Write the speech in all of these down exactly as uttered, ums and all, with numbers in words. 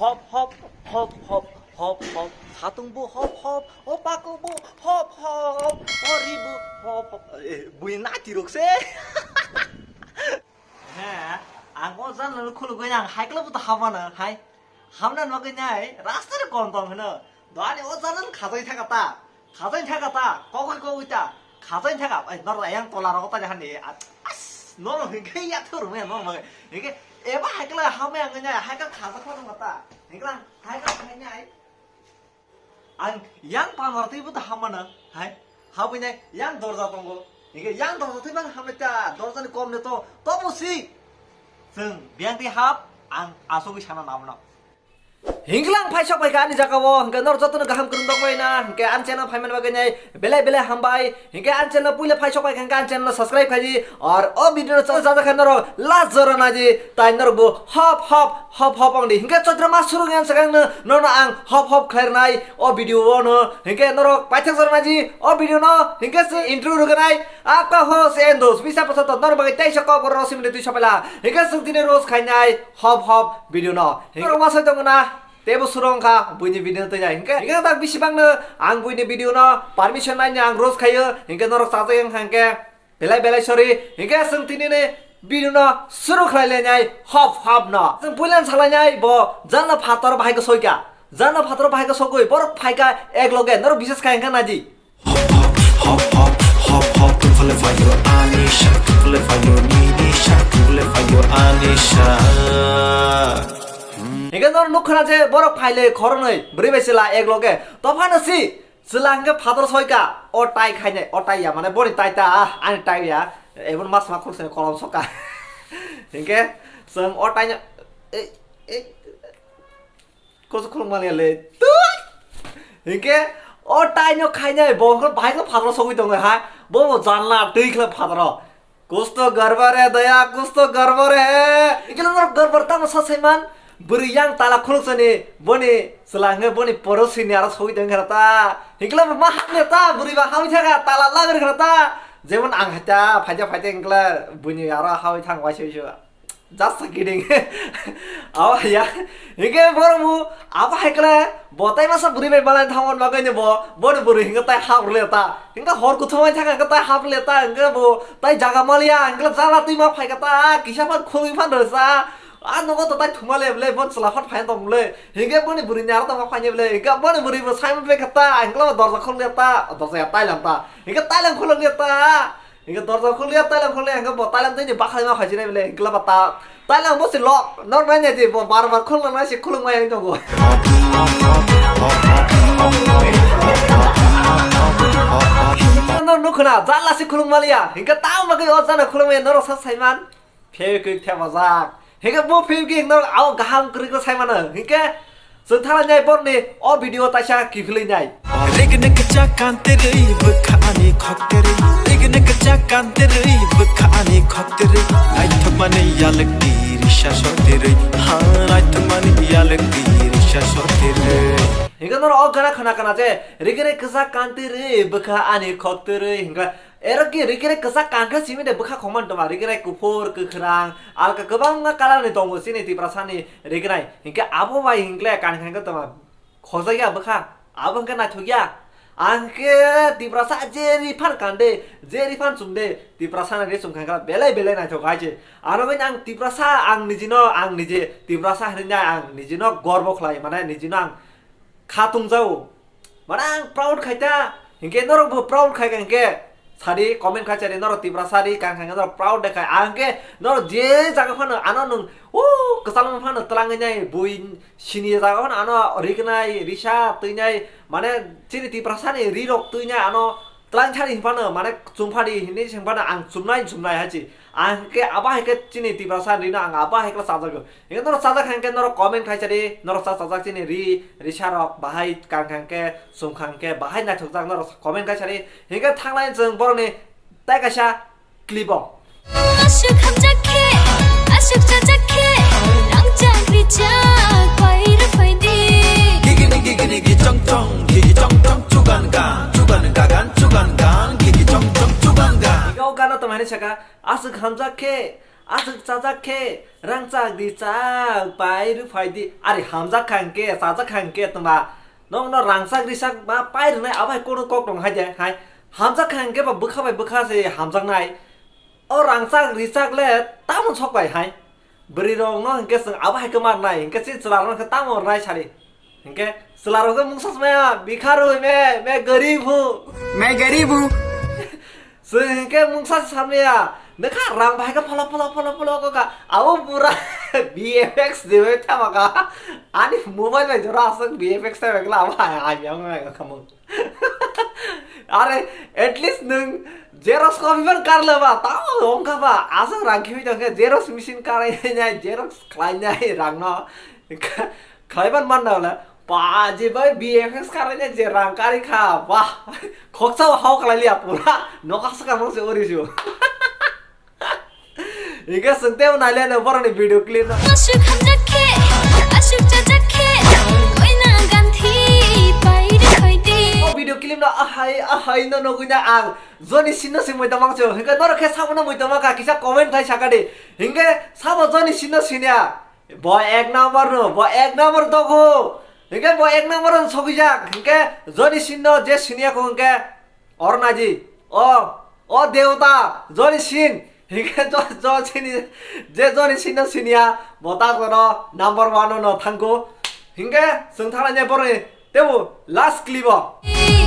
Hop hop hop hop hop hop. Satung bo hop hop, o pako bo hop hop, o ri bo hop hop. Eh, bui nati rok se. He, ang o jana no khulugwi ang hai kla bo to hamana hai. Hamna no gwi nai, rasta ni kom tong hino. Dani o jana no khajai thaka ta. Khajai thaka ta, kogwi kogwi ta. Khajai thaka, ai nor yang tola rogo ta jahani. As, nor hingke ya thuru me nor me. Hingke eba hai kla hamya ngnya, hai kla khaja khorang ta. Hingke hai kla hai nai. Ang yang panor twi bo ta hamana, hai. Habwi nai yang dorja tongo. Hingke yang dorja twi bang hamya ta, dorja ni kom ne to, to bo si. Chwng biyang twi hap, ang asogwi sana nabna. Hingkhe ang phaisok phaikha ani jagao, hingkhe norok jotono kaham kwrwng tongbai na, hingkhe ani channel phaimani bagwi nai belai belai hambai, hingkhe ani channel puila phaisok phaikha hingkhe ani channel subscribe khaidi, ar o video no chajak khe norok last jora naidi, tai norok bo hop hop hop hop wngdi, hingkhe Chaitra mas surung yang swkang no nono ang hop hop khlai rwnai o video o no, hingkhe norok paithak jora naidi o video no, hingkhe se intro rwgwnai, apa ho se endos, bisa pasato norok bagwi teisa kok borok simni twi sopaila, hingkhe swng tini roast khainai. Hop hop video no. Hingke roma sai tongo na. Tebo surong kha buini video twi nai. Hingke hingke tak bisi bang no ang buini video no permission nai ang roast khayo. Hingke norok chajak yang hingke belai belai sorry. Hingke aswng tini ni video no suru khlai lai nai hop hop no. Aswng puilan salai nai bo jana phator bahai ko soika. Jana phator bahai ko sogoi borok phaika ek loge norok bises khai hingke naji. Hop hop hop hop hop hop, tungfale fayo Anisha, tungfale fayo Ninisha, tungfale fayo Anisha. Hingke nor nukha na je borok phaile khoroknwi bwrwi bai chwla ek loge. Tophano si chwla hingke phator soika. O tai khainai, o tai ya mane boni tai ta, ah, ani tai ya. Ebon mas ma khurusani kolom soka. Hingke chwng o tai no, ei, ei. Koso khulung mani le. Tut! Hingke o tai no khainai bo hwnkhe bahai khe phataro sogwi tongo ha. Bo bo janla twi khle phataro. Kusto garbare daya, kusto garbare. Hingke no garbare tamo sa saiman. Bwrwi yang tala khuluk sani boni chwla hwnkhe boni poro sini aro sogwi tongkha ta. Hingke bo ma hamle ta, bwrwi ba hawi thaka tala lagri khna ta. Jemon ang haita phaija phaite hingkla bwini aro hawi thang waisa waisa. Just kidding. Awa ya. Hingke borok bo abo hai kle bo tai masa bwrwi bai malai thangon bagwi ni bo boni bwrwi hingke tai hap rwle ta. Hingke hor kuthumai thang hingke tai hap rwle ta hingke bo tai jaga maliya hingke jala twi ma phai kha ta kisa phan khulwi phan rwsa. A nogo to tai thuma le bole bon chwla phan phai tong bole. Hingke boni bwrwi ni aro tongma phai ni bole. Hingke boni bwrwi bo sai ma phai kha ta hingke bo dorja khulya ta dorja ya tai lam ta. Hingke tai lam khulya ta. Hingke dorja khulya, tailam khulya, hingke bo tailam twi ni bakhai ma phaijinai bole, hingke lama ta, tailam bo se lok, nok nai nai di, bo bar bar khulna nai se khulung mai ang tongo. No nukhna, jala se khulung maliya, hingke tamo bagwi o jana khulung maya norok sa saiman, phe kwi thepajak. Hingke bo film khe norok ao kaham kwrwi kwrwi sai mano. Hingke chwng thanglai nai borni o video taisa kiphilwi nai. Rigini kisa kantirwi bwkha ani khoktirwi. Rigini kisa kantirwi bwkha ani khoktirwi. Naithokmani yalwk di risa sotirwi. Ha naithokmani yalwk di risa sotirwi. Hingke norok o gana khna khna je rigini kisa kantirwi bwkha ani khoktirwi hingke Ero ki rikirai kwchak kankha simi de bwkha khongmani tongma, rikirai kuphur, kwkhwrang, alka kwbangma colour ni tongo chini Tiprasa ni rikirai. Hinkhe abo bai hinkhe kankha hinkhe tongma khojak ya bwkha, abo hinkhe naithok ya. Ang khe Tiprasa je ri phan kande, je ri phan chumde, Tiprasa ni ri chum khankha belai belai naithok hai se. Ano bai ang Tiprasa, ang nijino, ang nije Tiprasa hinwi ang nijino gorbo khlai, mane nijino ang kha tungjago. Mane ang proud khai ta, hinkhe norok bo proud khai kha hinkhe sadi comment khai sadi norok Tiprasa ri kang kha hinkhe norok proud de khai. Ang hinkhe norok je jaga phano ano nwng o kwchangma phano twlangwi nai bui sini jaga phano ano rignai risa twinai mane chini Tiprasa ni ri rok twinai ano twlang thani hinphano mane chumphadi hinwi sengphano ang chumnai chumnai hai si. Ang hinkhe abo hai khe chini Tiprasa rino ang abo hai khe chajago. Hinkhe norok chajak hinkhe norok comment khai sadi, norok cha chajak chini ri, risa rok bahai kang kha hinkhe, sum kha hinkhe, bahai naithokjak norok comment khai sadi. Hinkhe thanglai chwng borokni tai kaisa clip o. Aswk hamjak khe, aswk chajak khe, rang chak ri chak pai rw phai di. Gigini gigini gi chong chong, gigi chong chong, chugan gan, chugan gagan, chugan gan, gigi chong chong, chugan gan. Hinkhe o gana tongmani saka, Aswk hamjak khe, Aswk chajak khe, rangchak richak pai rw phai di. Ari hamjak kha hwnkhe, chajak kha hwnkhe twma. Nokno rangchak richak ma pai rwnai abo hai kono kok tong hai de hai. Hamjak kha hwnkhe ba bwkha bai bwkha se hamjaknai. O rangchak richak le tamon sok bai hai. Bwrwi rok no hwnkhe chwng abo hai khe ma rwnai, hwnkhe chini chwla rok no khe tamo rwnai sari. Hwnkhe chwla rok khe mungsa swmaya, bikha rw me, me garib hu. Me garib hu. Chwng hwnkhe mungsa se samya, nokha rang bahai khe phala phala phala phala kok kha. Abo pura B F X debai thama kha. Ani mobile bai jora aswk B F X thai bai kla abo hai hai yang mai kha mung. Are, at least nwng xerox copy ban karle ba, tamo wngkha ba, aswk rang khibi tongkhe xerox machine karai nai, xerox khlai nai rang no. Khlaiban man na wala, ba, je bai B F X karai nai je rang kari kha, ba, khoksa hao khlai liya pura, nokha swkang se ori su. Hingke swngteo naileno borokni video clip no. Aswk hamjak khe, aswk chajak khe, koina ganthi pai rwkhai di. O video clip no ahai, ahai no nugui na ang. Joni Singh no se muitamang se. Hingke norok khe sabono muitamang kha, kisa comment khai sakadi. Hingke sabo Joni Singh no sinya. Bo ek number no, bo ek number dogo. Hingke bo ek number no sogijak. Hingke Joni Singh no je sinya ko hingke Oro naidi, o, o dewta, Joni Singh, hingke jo, jo sini, je Joni Singh no siniya, bo ta kono number one no thangko, hingke chwng thanglainai boroni tebo last clip o.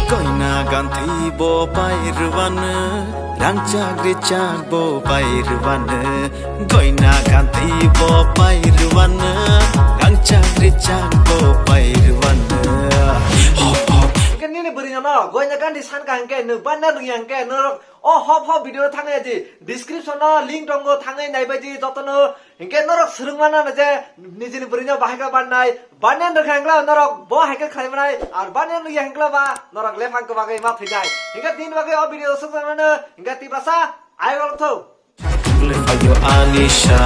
Koina ganthi bo pai rwano, rangchak richak bo pai rwano. Goina ganthi bo pai rwano, rangchak richak bo pai rwano. Hop, hop. Hingke nini bwrwi no goina ganthi san ka hingke nwng banna rwngya hingke norok o hop hop video thangwi di description no link tongo thangwi naibai di jotono hingke norok swrwng mana je nijini bwrwi no bahai ka bannai banna rwkha hingla norok bo hai khe khlai manai ar banna rwya hingla ba norok lephang kwbagwi ma thwijai hingke tin bagwi o video swkjakmano hingke tiprasa ayok thung. Ani sa.